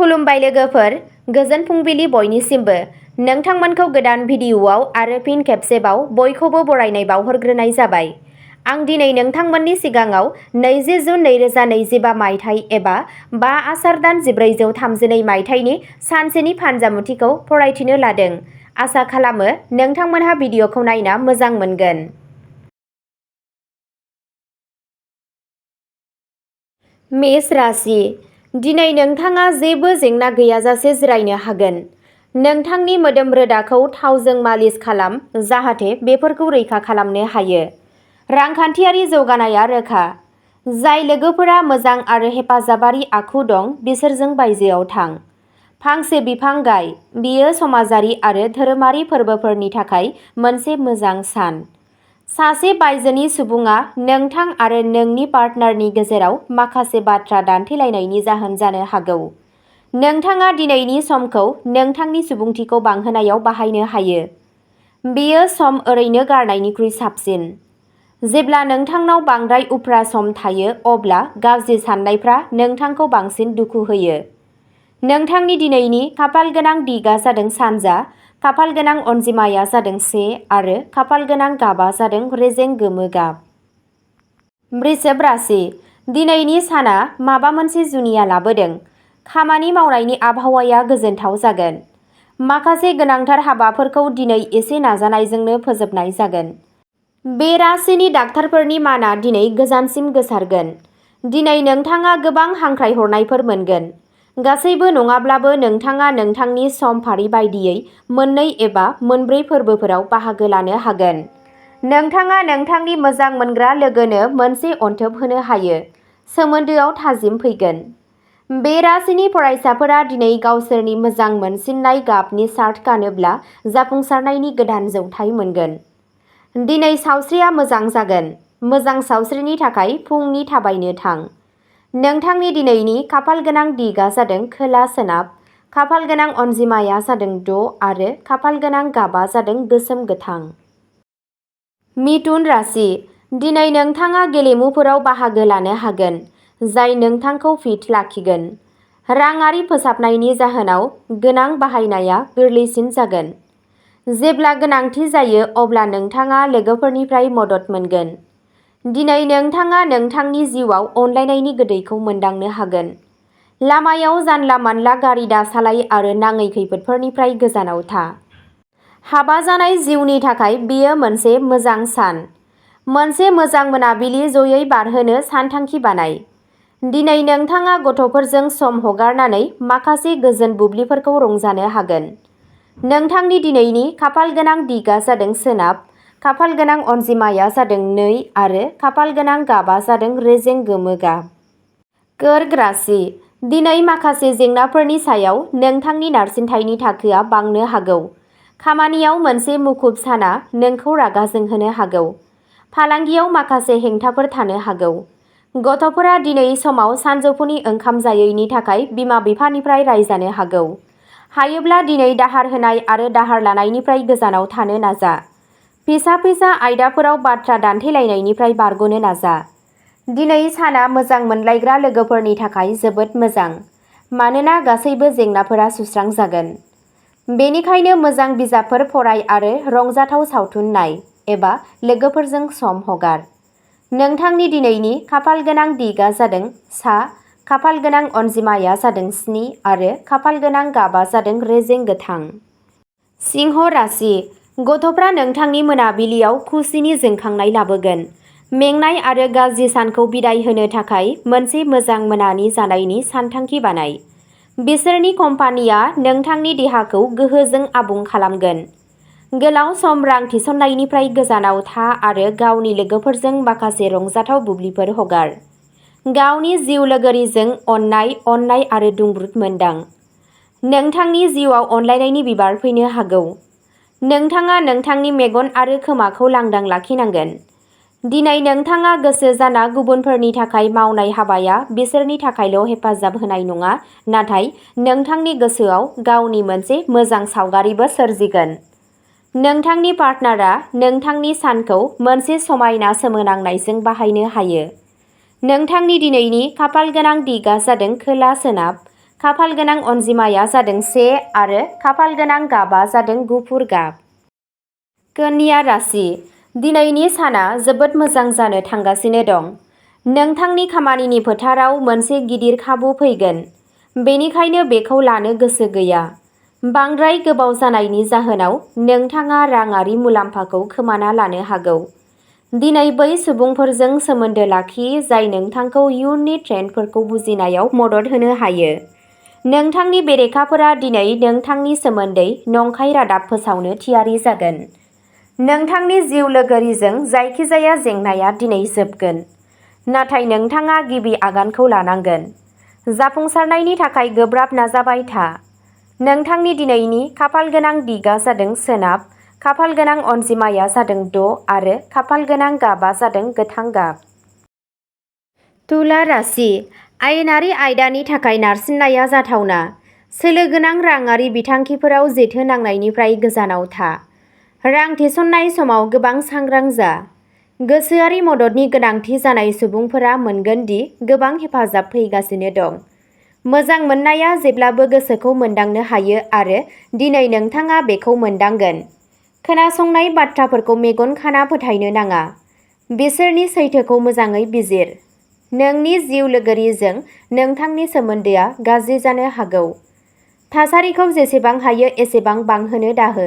खुलुमबाय लोगोफोर, गोजोन फुंबिलि बयनिसिमबो। नोंथांमोनखौ गोदान भिडिअ'आव आरो फिन खेबसेबाव बयखौबो बरायनाय बावहरग्रोनाय जाबाय। आं दिनै नोंथांमोननि सिगाङाव 20 जुन 2025 मायथाइ एबा 5 आसार दान 1432 मायथाइनि सानसेनि फानजामुथिखौ फरायथिनो लादों। आसा खालामो नोंथांमोनहा भिडिअ'खौ नायना मोजां मोनगोन। मेष राशि। दिनै नोंथाङा जेबो जेंना गैयाजासे जिरायनो हागोन। नोंथांनि मोदोम रोदाखौ थावजों मालिस खालाम जाहाथे बेफोरखौ रैखा खालामनो हायो। रांखान्थियारि जौगानाया रोखा। जाय लोगोफोरा मोजां आरो हेफाजाबारि आखु दं बिसोरजों बायजोआव थां। फांसे बिफां गाय। बेयो समाजारि आरो धोरोमारि फोरबोफोरनि थाखाय मोनसे मोजां सान। सासे बायजोनि सुबुङा नोंथां आरो नोंनि पार्टनारनि गेजेराव माखासे बाथ्रा दान्थेलायनायनि जाहोन जानो हागौ। नोंथाङा दिनैनि समखौ नोंथांनि सुबुंथिखौ बांहोनायाव बाहायनो हायो। बेयो सम ओरैनो गारनायनिख्रुइ साबसिन। जेब्ला नोंथांनाव बांद्राय उफ्रा सम थायो अब्ला गाज्रि साननायफ्रा नोंथांखौ बांसिन दुखु होयो। नोंथांनि दिनैनि खाफालगोनां दिगआ जादों सानजा, खाफालगोनां अनजिमाया जादों 1 आरो खाफालगोनां गाबआ जादों रेजें गोमो गाब। वृषभ राशि। दिनैनि साना माबा मोनसे जुनिया लाबोदों। खामानि मावनायनि आबहावाया गोजोनथाव जागोन। माखासे गोनांथार हाबाफोरखौ दिनै एसे नाजानायजोंनो फोजोबनाय जागोन। बे राशिनि डाक्टारफोरनि मानआ दिनै गोजानसिम गोसारगोन। दिनै नोंथाङा गोबां हांख्रायहरनायफोर मोनगोन। गासैबो नङाब्लाबो नोंथाङा नोंथांनि समफारि बायदियै 2 एबा 3 फोरबोफोराव बाहागो लानो हागोन। नोंथाङा नोंथांनि मोजां मोनग्रा लोगोनो मोनसे अनथोब होनो हायो। सोमोन्दोआव थाजिम फैगोन। बे राशिनि फरायसाफोरा दिनै गावसोरनि मोजां मोनसिननाय गाबनि शार्ट गानोब्ला जाफुंसारनायनि गोदान जौथाय मोनगोन। दिनै सावस्रिया मोजां जागोन। मोजां सावस्रिनि थाखाय फुंनि थाबायनो थां। नोंथांनि दिनैनि खाफालगोनां दिगआ जादों खोला सोनाब, खाफालगोनां अनजिमाया जादों 6 आरो खाफालगोनां गाबआ जादों गोसोम गोथां। मिथुन राशि। दिनै नोंथाङा गेलेमुफोराव बाहागो लानो हागोन, जाय नोंथांखौ फिट लाखिगोन। राङारि फोसाबनायनि जाहोनाव गोनां बाहायनाया गोरलैसिन जागोन। जेब्ला गोनांथि जायो अब्ला नोंथाङा लोगोफोरनिफ्राय मदद मोनगोन। दिनै नोंथाङा नोंथांनि जिउआव अनलायनायनि गोदैखौ मोनदांनो हागोन। लामायाव जानला-मानला गारि दासालाय आरो नाङै खैफोदफोरनिफ्राय गोजानाव था। हाबा जानाय जिउनि थाखाय बेयो मोनसे मोजां सान। मोनसे मोजां मोनाबिलि जयै बारहोनो सानथांखि बानाय। दिनै नोंथाङा गथ'फोरजों सम हगारनानै माखासे गोजोन बुब्लिफोरखौ रंजानो हागोन। नोंथांनि दिनैनि खाफालगोनां दिगआ जादों सोनाब, खाफालगोनां अनजिमाया जादों 2 आरो खाफालगोनां गाबआ जादों रेजें गोमो गाब। कर्क राशि। दिनै माखासे जेंनाफोरनि सायाव नोंथांनि नारसिनथायनि थाखोआ बांनो हागौ। खामानियाव मोनसे मुखुब साना नोंखौ रागा जोंहोनो हागौ। फालांगियाव माखासे हेंथाफोर थानो हागौ। गथ'फोरा दिनै समाव सानजौफुनि ओंखाम जायैनि थाखाय बिमा-बिफानिफ्राय रायजानो हागौ। हायोब्ला दिनै दाहार होनाय आरो दाहार लानायनिफ्राय गोजानाव थानो नाजा। फिसा-फिसा आयदाफोराव बाथ्रा दान्थेलायनायनिफ्राय बारग'नो नाजा। दिनै साना मोजां मोनलायग्रा लोगोफोरनि थाखाय जोबोद मोजां, मानोना गासैबो जेंनाफोरा सुस्रांजागोन। बेनिखायनो मोजां बिजाबफोर फराय आरो रंजाथाव सावथुन नाय, एबा लोगोफोरजों सम हगार। नोंथांनि दिनैनि खाफालगोनां दिगआ जादों सा, खाफालगोनां अनजिमाया जादों 7 आरो खाफालगोनां गाबआ जादों रेजें गोथां। सिंह राशि। गथ'फ्रा नोंथांनि मोनाबिलियाव खुसिनि जोंखांनाय लाबोगोन। मेंनाय आरो गाज्रि सानखौ बिदाय होनो थाखाय मोनसे मोजां मोनानि जानायनि सानथांखि बानाय। बिसोरनि कम्पानिया नोंथांनि देहाखौ गोहोजों आबुं खालामगोन। गोलाव सम रां थिसननायनिफ्राय गोजानाव था आरो गावनि लोगोफोरजों माखासे रंजाथाव बुब्लिफोर हगार। गावनि जिउ लोगोरिजों अननाय आरो दुंब्रुद मोनदां। नोंथांनि जिउआव अनलायनायनि बिबार फैनो हागौ। नोंथाङा नोंथांनि मेगन आरो खोमाखौ लांदां लाखिनांगोन। दिनै नोंथाङा गोसो जाना गुबुनफोरनि थाखाय मावनाय हाबाया बिसोरनि थाखायल' हेफाजाब होनाय नङा, नाथाय नोंथांनि गोसोआव गावनि मोनसे मोजां सावगारिबो सोरजिगोन। नोंथांनि पार्टनारआ नोंथांनि सानखौ मोनसे समायना सोमोनांनायजों बाहायनो हायो। नोंथांनि दिनैनि खाफालगोनां दिगआ जादों खोला सोनाब, खाफाल गोनां अनजिमाया जादों 1 आरो खाफाल गोनां गाबा जादों गुफुर गाब। कन्या राशि, दिनैनि साना जोबोद मोजां जानो थांगासिनो दं। नोंथांनि खामानिनि फोथाराव मोनसे गिदिर खाबु फैगोन, बेनिखायनो बेखौ लानो गोसो गैया। बांद्राय गोबाव जानायनि जाहोनाव नोंथाङा राङारि मुलाम्फाखौ खोमाना लानो हागौ। दिनै बै सुबुंफोरजों सोमोन्दो लाखि जाय नोंथांखौ इयुननि ट्रेन्डफोरखौ बुजिनायाव मदद होनो हायो। नोंथांनि बेरेखाफोरा दिनै नोंथांनि सोमोन्दै नंखाय रादाब फोसावनो थियारि जागोन। नोंथांनि जिउ लोगोरिजों जायखिजाया जेंनाया दिनै जोबगोन, नाथाय नोंथाङा गिबि आगानखौ लानांगोन। जाफुंसारनायनि थाखाय गोब्राब नाजाबाय था। नोंथांनि दिनैनि खाफाल गोनां दिगआ जादों सोनाब, खाफाल गोनां अनजिमाया जादों 6 आरो खाफाल गोनां गाबा जादों गोथां गाब। तुला राशि, आयेनारि आयदानि थाखाय नारसिननाया जाथावना। सोलो गोनां राङारि बिथांखिफोराव जेथो नांनायनिफ्राय गोजानाव था। रां थिसननाय समाव गोबां सांग्रां जा। गोसोआरि मददनि गोनांथि जानाय सुबुंफोरा मोनगोन दि गोबां हेफाजाब फैगासिनो दं। मोजां मोननाया जेब्लाबो गोसोखौ मोनदांनो हायो आरो दिनै नोंथाङा बेखौ मोनदांगोन। खोनासंनाय बाथ्राफोरखौ मेगन खाना फोथायनो नाङा। बिसोरनि सैथोखौ मोजाङै बिजिर। नोंनि जिउ लोगोरिजों नोंथांनि सोमोन्दोआ गाज्रि जानो हागौ। थासारिखौ जेसेबां हायो एसेबां बांहोनो दाहो।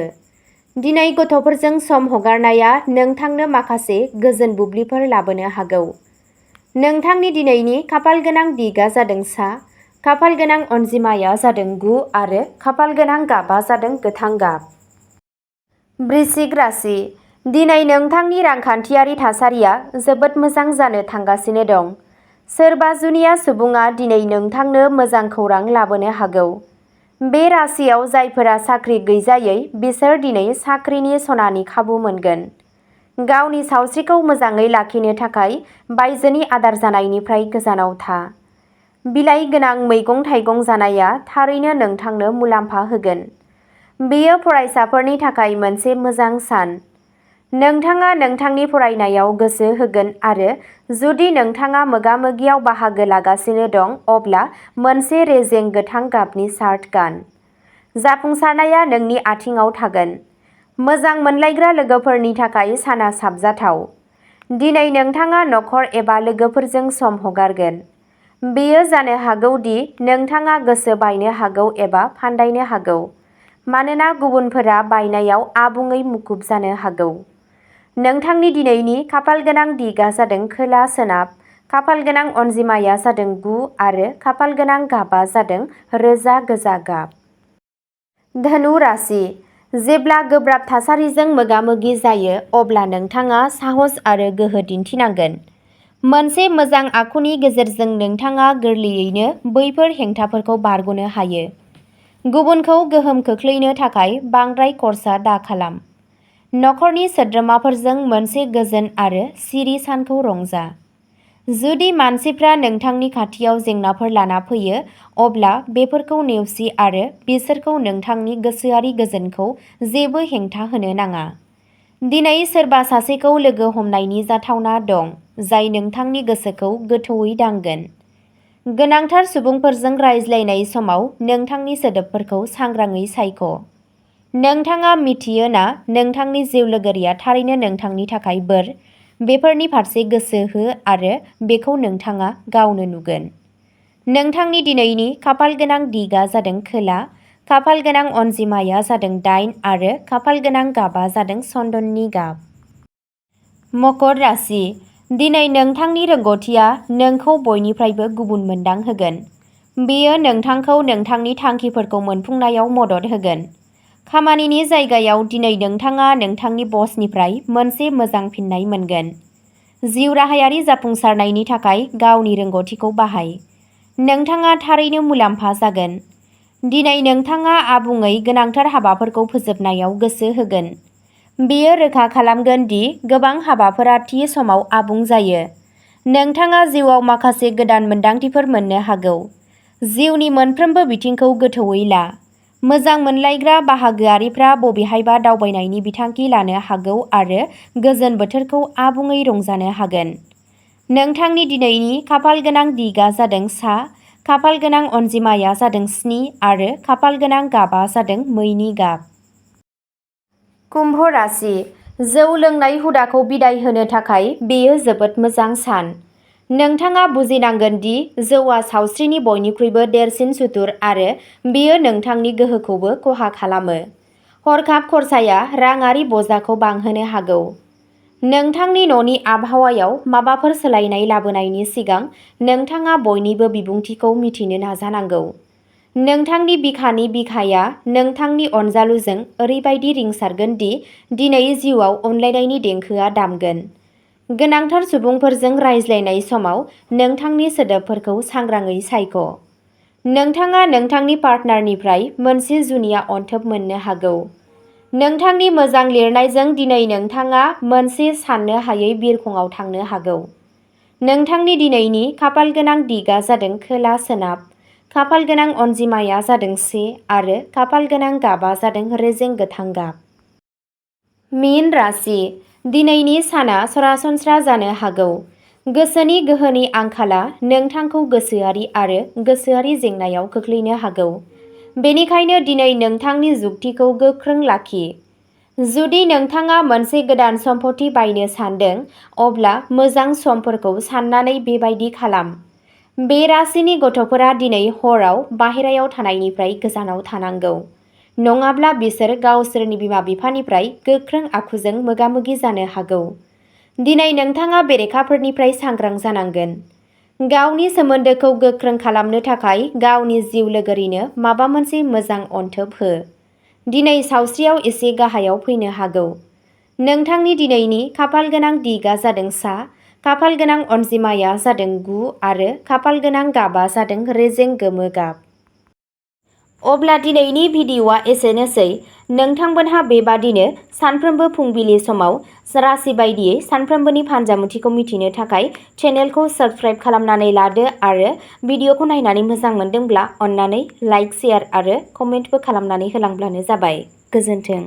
दिनै गथ'फोरजों सम हगारनाया नोंथांनो माखासे गोजोन बुब्लिफोर लाबोनो हागौ। नोंथांनि दिनैनि खाफाल गोनां दिगआ जादों सा, खाफाल गोनां अनजिमाया जादों 9 आरो खाफाल गोनां गाबा जादों गोथां गाब। वृश्चिक राशि, दिनै नोंथांनि रांखान्थियारि थासारिया जोबोद मोजां जानो थांगासिनो दं। सोरबा जुनिया सुबुङा दिनै नोंथांनो मोजां खौरां लाबोनो हागौ। बे राशियाव जायफोरा साख्रि गैजायै बिसोर दिनै साख्रिनि सनानि खाबु मोनगोन। गावनि सावस्रिखौ मोजाङै लाखिनो थाखाय बायजोनि आदार जानायनिफ्राय गोजानाव था। बिलाइ गोनां मैगं-थाइगं जानाया थारैनो नोंथांनो मुलाम्फा होगोन। बेयो फरायसाफोरनि थाखाय मोनसे मोजां सान। नोंथाङा नोंथांनि फरायनायाव गोसो होगोन आरो जुदि नोंथाङा मोगा-मोगियाव बाहागो लागासिनो दं अब्ला मोनसे रेजें गोथां गाबनि शार्ट गान। जाफुंसारनाया नोंनि आथिंआव थागोन। मोजां मोनलायग्रा लोगोफोरनि थाखाय साना साबजाथाव। दिनै नोंथाङा नखर एबा लोगोफोरजों सम हगारगोन। बेयो जानो हागौ दि नोंथाङा गोसो बायनो हागौ एबा फान्दायनो हागौ, मानोना गुबुनफोरा बायनायाव आबुङै मुखुब जानो हागौ। नोंथांनि दिनैनि खाफाल गोनां दिगआ जादों खोला-सोनाब, खाफाल गोनां अनजिमाया जादों 9 आरो खाफाल गोनां गाबा जादों रोजा गोजा गाब। धनु राशि, जेब्ला गोब्राब थासारिजों मोगा-मोगि जायो अब्ला नोंथाङा साहस आरो गोहो दिन्थिनांगोन। मोनसे मोजां आखुनि गेजेरजों नोंथाङा गोरलैयैनो बैफोर हेंथाफोरखौ बारग'नो हायो। गुबुनखौ गोहोम खोख्लैनो थाखाय बांद्राय खर्सा दाखालाम। नखरनि सोद्रोमाफोरजों मोनसे गोजोन आरो सिरि सानखौ रंजा। जुदि मानसिफ्रा नोंथांनि खाथियाव जेंनाफोर लाना फैयो अब्ला बेफोरखौ नेवसि आरो बिसोरखौ नोंथांनि गोसोआरि गोजोनखौ जेबो हेंथा होनो नाङा। दिनै सोरबा सासेखौ लोगो हमनायनि जाथावना दं जाय नोंथांनि गोसोखौ गोथौवै दांगोन। गोनांथार सुबुंफोरजों रायज्लायनाय समाव नोंथांनि सोदोबफोरखौ सांग्राङै सायख'। नोंथाङा मिथियो ना नोंथांनि जिउ लोगोरिया थारैनो नोंथांनि थाखाय बोर। बेफोरनि फारसे गोसो हो आरो बेखौ नोंथाङा गावनो नुगोन। नोंथांनि दिनैनि खाफाल गोनां दिगआ जादों खोला, खाफाल गोनां अनजिमाया जादों 8 आरो खाफाल गोनां गाबा जादों चन्दननि गाब। मकर राशि, दिनै नोंथांनि रोंग'थिया नोंखौ बयनिफ्रायबो गुबुन मोनदांहोगोन। बेयो नोंथांखौ नोंथांनि थांखिफोरखौ मोनफुंनायाव मदद होगोन। खामानिनि जायगायाव दिनै नोंथाङा नोंथांनि बसनिफ्राय मोनसे मोजां फिननाय मोनगोन। जिउ राहायारि जाफुंसारनायनि थाखाय गावनि रोंग'थिखौ बाहाय। नोंथाङा थारैनो मुलाम्फा जागोन। दिनै नोंथाङा आबुङै गोनांथार हाबाफोरखौ फोजोबनायाव गोसो होगोन। बेयो रोखा खालामगोन दि गोबां हाबाफोरा थि समाव आबुं जायो। नोंथाङा जिउआव माखासे गोदान मोनदांथिफोर मोननो हागौ। जिउनि मोनफ्रोमबो बिथिंखौ गोथौवै ला। मोजां मोनलायग्रा बाहागोआरिफ्रा बबेहायबा दावबायनायनि बिथांखि लानो हागौ आरो गोजोन बोथोरखौ आबुङै रंजानो हागोन। नोंथांनि दिनैनि खाफाल गोनां दिगआ जादों सा, खाफाल गोनां अनजिमाया जादों 7 आरो खाफाल गोनां गाबा जादों मैनि गाब। कुम्भ राशि। जौ लोंनाय हुदाखौ बिदाय होनो थाखाय बेयो जोबोद मोजां सान। नोंथाङा बुजिनांगोन दि जौआ सावस्रिनि बयनिख्रुइबो देरसिन सुथुर आरो बेयो नोंथांनि गोहोखौबो खहा खालामो। हरखाब खरसाया राङारि बजाखौ बांहोनो हागौ। नोंथांनि न'नि आबहावायाव माबाफोर सोलायनाय लाबोनायनि सिगां नोंथाङा बयनिबो बिबुंथिखौ मिथिनो नाजानांगौ। नोंथांनि बिखानि बिखाया नोंथांनि अनजालुजों ओरैबायदि रिंसारगोन दि दिनै जिउआव अनलायनायनि देंखोआ दामगोन। गोनांथार सुबुंफोरजों रायज्लायनाय समाव नोंथांनि सोदोबफोरखौ सांग्राङै सायख'। नोंथाङा नोंथांनि पार्टनारनिफ्राय मोनसे जुनिया अनथोब मोननो हागौ। नोंथांनि मोजां लिरनायजों दिनै नोंथाङा मोनसे साननो हायै बिरखंआव थांनो हागौ। नोंथांनि दिनैनि खाफालगोनां दिगआ जादों खोला सोनाब। खाफाल गोनां अनजिमाया जादों 1 आरो खाफाल गोनां गाबा जादों रेजें गोथां गाब। मीन राशि। दिनैनि साना सरासनस्रा जानो हागौ। गोसोनि गोहोनि आंखाला नोंथांखौ गोसोआरि आरो गोसोआरि जेंनायाव खोख्लैनो हागौ। बेनिखायनो दिनै नोंथांनि जुक्तिखौ गोख्रों लाखि। जुदि नोंथाङा मोनसे गोदान सम्पथि बायनो सानदों, अब्ला मोजां समफोरखौ साननानै बेबायदि खालाम। बे राशिनि गथ'फोरा दिनै हराव बाहेरायाव थानायनिफ्राय गोजानाव थानांगौ। नङाब्ला बिसोर गावसोरनि बिमा-बिफानिफ्राय गोख्रों आखुजों मोगा-मोगि जानो हागौ। दिनै नोंथाङा बेरेखाफोरनिफ्राय सांग्रां जानांगोन। गावनि सोमोन्दोखौ गोख्रों खालामनो थाखाय गावनि जिउ लोगोरिनो माबा मोनसे मोजां अनथोब हो। दिनै सावस्रियाव एसे गाहायाव फैनो हागौ। नोंथांनि दिनैनि खाफाल गोनां दिगआ जादों सा, खाफाल गोनां अनजिमाया जादों 9 आरो खाफाल गोनां गाबा जादों रेजें गोमो गाब। अब्ला दिनैनि भिडिअ'आ एसेनोसै। नोंथांमोनहा बेबादिनो सानफ्रोमबो फुंबिलि समाव राशि बायदियै सानफ्रोमबोनि फानजामुथिखौ मिथिनो थाखाय चेनेलखौ साबस्क्राइब खालामनानै लादो आरो भिडिअ'खौ नायनानै मोजां मोनदोंब्ला अन्नानै लाइक, शेयार आरो कमेन्टबो खालामनानै होलांब्लानो जाबाय। गोजोन्थों।